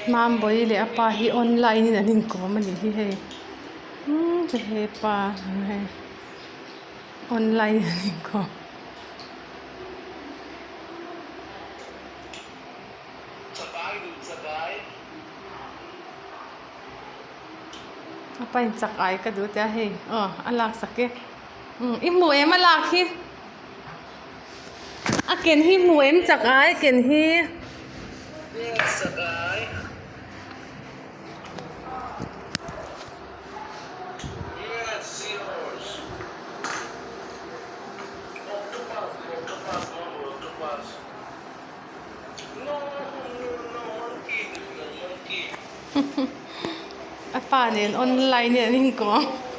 Mambawi leh a pa hi online in an inkawm a nih hi hei umm hepa hei online in an inkawm. A pa in chak ai ka duh tia hei aw a lak sak e umm i hmu em a lak hi. A ken hi hmu em chak ai a ken hi. A pa nen online in an inkawm.